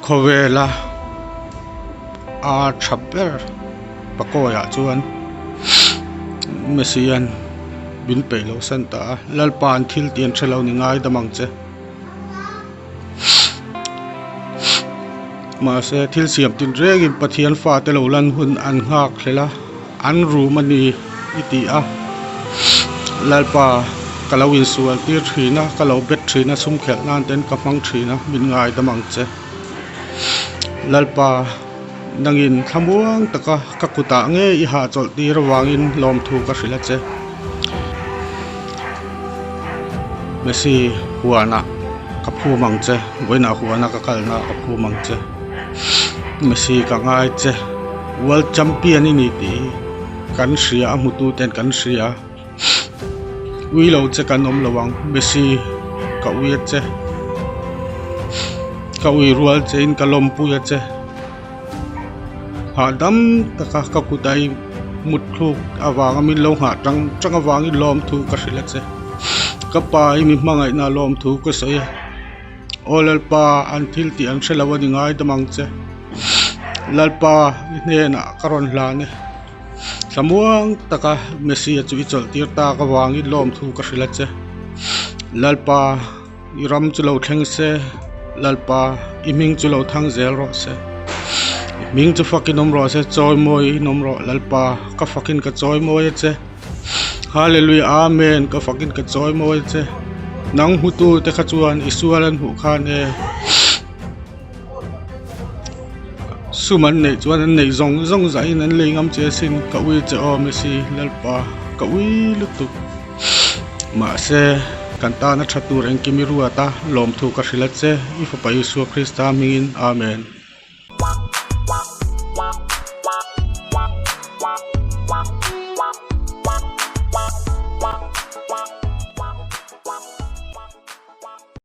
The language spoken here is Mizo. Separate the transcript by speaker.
Speaker 1: Khawvela a tha ber pakawiah chuan Messi an min peih loh san ta a Lalpa an thil tih an hrelo ni ngai dam ang che. Mahse thil siam tin rengin Pathian fate lo lan hun an nghak hlel a, an rum a ni i ti a. Lalpa ka lo insual tir thin a, ka lo bet thin a, sum khelh nan ten ka hmang thin a, min ngaidam ang che. Lalpa nangin thlamuang taka ka kutah nge i hahchawlh tir avangin lawmthu ka hrilh a che. Messi huanah ka phum ang che vawiinah huana ka kalna ah ka phum ang che Messi ka ngai che world champion i ni tih hi kan hria a hmutu ten kan hria ui lo che kan awm lo ang Messi ka ui a che ka ui rual che in ka lawmpui a che. Hahdam taka ka kut a i mut thluk avanga min lo nghah tang tang avangin lawmthu ka hrilh a che. Ka pa i mi hmangaihna lawmthu ka sawi a, Aw Lalpa an thil tih an hre lo a ni ngai dam ang che. Lalpa i hnenah ka rawn hlan e. Thlamuang taka Messia chu i chawlh tir tak avangin lawmthu ka hrilh a che. Lalpa. I ram chu lo thleng se, Lalpa, i hming chu lo thang zel rawh se. I hming chu fakin awm rawh se, chawi mawi in awm rawh, Lalpa, ka fakin ka chawi mawi a che. Hallelujah, Amen, ka fakin ka chawi mawi a che. Nang hmutu te kha chuan i sual an hmuh khan e. Sum an neih chuan an neih zawng zawng zahin an lei ngam che asin, ka ui che aw Messi, Lalpa, ka ui lutuk. Mahse, kan tana tha tur engkim i ruat a, lawmthu ka hrilh a che, i Fapa Isua Krista hmingin, Amen.